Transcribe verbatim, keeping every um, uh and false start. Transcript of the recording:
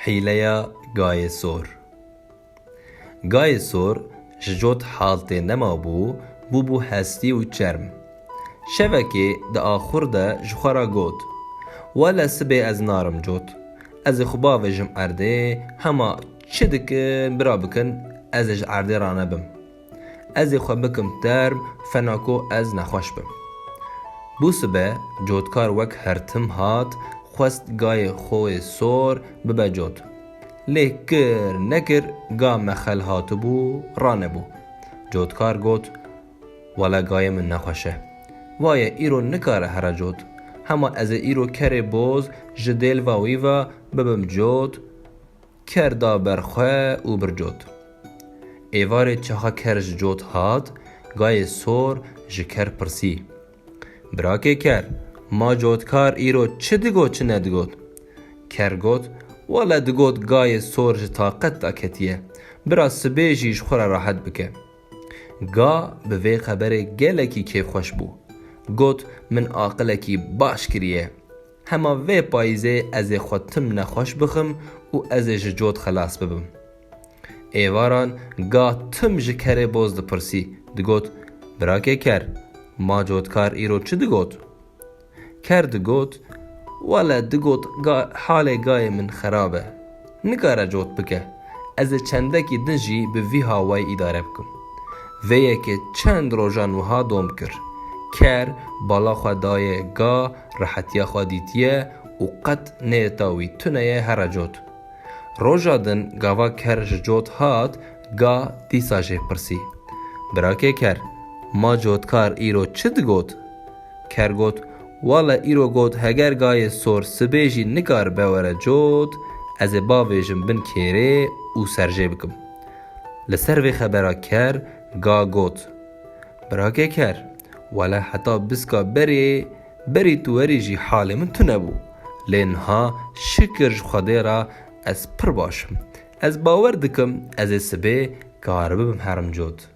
Qîleya gayê sor. Gayê sor ji cot hal tê nemabû, bûbû hestî û çerm. Şevekê di axur de ji xwe re got, "Wele sibê ez narim cot. Ez ê xwe bavêjim erdê, hema çi dikin bira bikin, ez ê ji erdê ranebim. Ez ê xwe bikim term, fena ku ez nexweş bim." Bû sibe, cotkar wek her tim hat, xwest gayê xwe yê sor bibe cot. Lê kir nekir, ga mexel hatibû, ranebû. Cotkar got, "Wele gayê min nexweş e. Waye îro nikare here cot. Hema ez ê îro kerê boz ji dêlva wî ve bibim cot." Ker da ber xwe û bir cot. Êvarê çaxa ker ji cot hat, gayê sor ji ker pirsî, "Birakê ker, ma cotkar îro çi digot, çi nedigot?" Ker got, "Wele digot gayê sor ji taqet daketiye. Bira sibê jî ji xwe re rahet bike." Ga bi vê xeberê gelekî kêfxweş bû. Got, "Min aqilekî baş kiriye. Hema vê payîzê ez ê xwe tim nexweş bixim û ez ê ji cot xelas bibim." Êvaran ga tim ji kerê boz dipirsî, digot, "Birakê ker, ma cotkar îro çi digot?" Ker digot, "Wele digot ga-, halê gayê min xerab e. Nikare cot bike. Ez ê çendekî din jî bi vî hawayî îdare bikim." Vê yekê çend rojan wiha dom kir. Ker bala xwe daye ga, rehetiya xwe dîtiye û qet nêta wî tune ye here cot. Roja din gava ker ji cot hat, ga dîsa jê pirsî, "Birakê ker, ma cotkar îro çi digot?" Ker got, "Wele îro got heger gayê sor sibê jî nikaribe were cot, ez ê bavêjim bin kêrê û serjê bikim." Li ser vê xebera ker ga got, "Birakê ker, wele heta biska berê, berî tu werî jî halê min tune bû. Lê niha şikir ji Xwedê re ez pir baş im. Ez bawer dikim ez ê sibê karibibim herim cot."